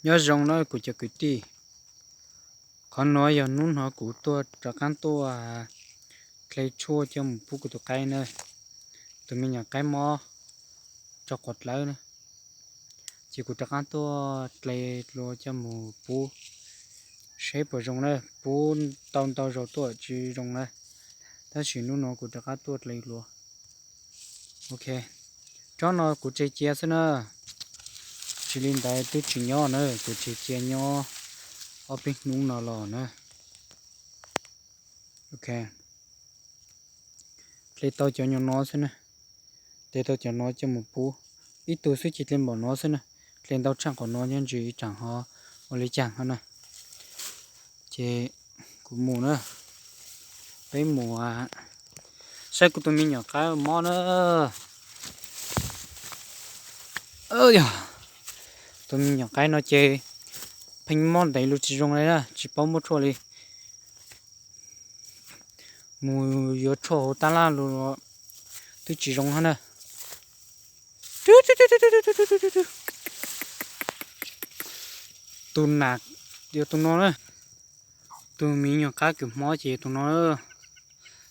Nyob zoo na kuv cov kwv tij, qhov nuav yog hnub no kuv tuaj rov qaab tuaj dle tshuaj coj mus pub kuv tus qaib na. Tus me nyuam qaib mob rau quas dlawb na, ces kuv rov qaab tuaj dle dlua coj mus pub seb puas zoo na. Pub tau ntau zaus tuaj tsi zoo na, tab sis hnub no kuv rov qaab tuaj dle dlua. Ok, tsob no kuv tseg cia xwb na, tsis li ntawd twb tsis nyob na, kuv tseg cia nyob ob peb hnub no los na. Ok, dle tau cov nyuag no xwb na, dle tau cov no coj mus pub. Ib tug xwb ces dle npaum no xwb na, dle ntau tshaaj qhov no nyob ntsis ib tsaam ho ua li caag ho na. Ces kuv mus na, peb mus saib kuv tus me nyuam qaib mob na. Yog tus me nyuam qaib no ces pheej mob ntev lug tsis zoo li na, tsis paub muab tshuaj li. Mus yuav tshuaj hauv tab laj lug twb tsis zoo hab na. Tus nam yog tus no na, tus me nyuam qaib kws mob ces tus no,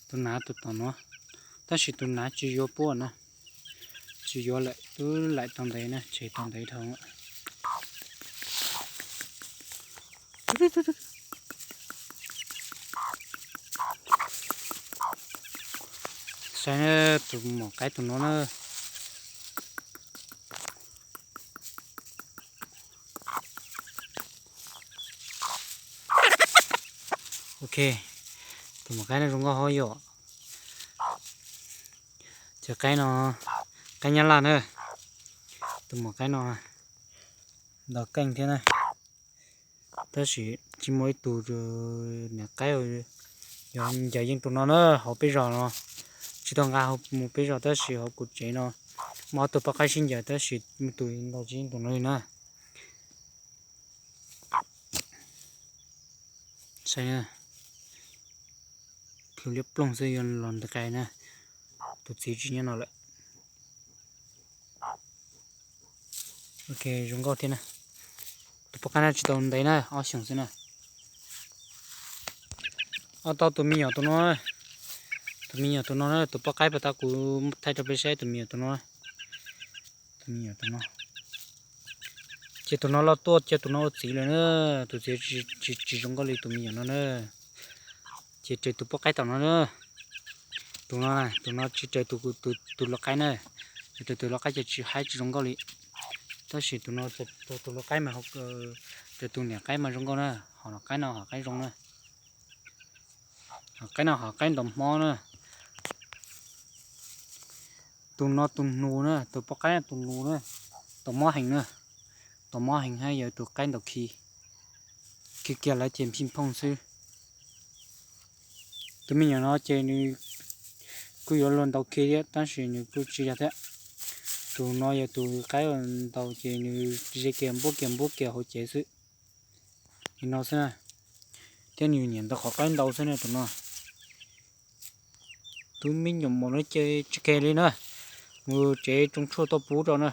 tus nav tus tom no, tab sis tus nav tsis yuav puab na, tsis yuav lawm, twb laim tau ntev na, tseg tau ntev dhau. Saib tus maum qaib tus no na. Ok, tus maum qaib no zoo nkauj hab yom. Cov qaib no, qaib nyab laj na. Tus maum qaib no ntau keej thiab na. Tab sis tsis muaj ib tug niam qaib, yog ncaws yeej tus no na, hauv peb zos no. Tsis tau nqa mus peb zos tab sis hauv kuv tsev no muaj ob tug poj qaib sib ncaws tab sis muaj tus ntau tsis yeej tus no li na. Saib, plhu liab ploog xwb yuav los nti qe na. Tus txiv tsis nyob no lawm. Ok, zoo nkauj thiab na. Tus poj qaib no tsis tau ntev na, ob xyoos xwb na. Ob tau tus me nyuam tus no, tus me nyuam tus no na, tus poj qaib pas tas kuv thaij rau peb saib tus me nyuam tus no. Tus me nyuam tus no, ces tus no los tuaj cia tus no ua txiv lawm na. Tus txiv tsis, tsis zoo nkauj li tus me nyuam no na. Ces raws tus poj qaib tom no na. Tus no, tus no tsis raws tus, tus, tus lau qaib na. Yog raws tus lau qaib ces tsis haib tsis zoo nkauj li. Tab sis tus no raws tus lau qaib mas, raws tus niam qaib mas zoo nkauj na. Hom qaib no hom qaib zoo na. Hom qaib no hom qaib ntaus hmob na. Tus no tus nus na, tus poj qaib tus nus na, tau mob heev na. Tau mob heev hab yog tus qaib ntaus khi, khi kiag lawv ces phij phooj xwb. Tus me nyuam no ces nws kuj yuav luag ntaus khi thiab tab sis nws kuj tsis yog thiab. Tus no yog tus qaib ntaus ces nws ze kiag npuab kiag npuab kiag hauv cev xwb. Li no xwb na, thiab nws nyiam ntaus qhov qaib ntau xwb na tus no. Tus me nyuam maum no ces tsis khe li na, mus tsev tsoo tshuaj tuaj pub rau na.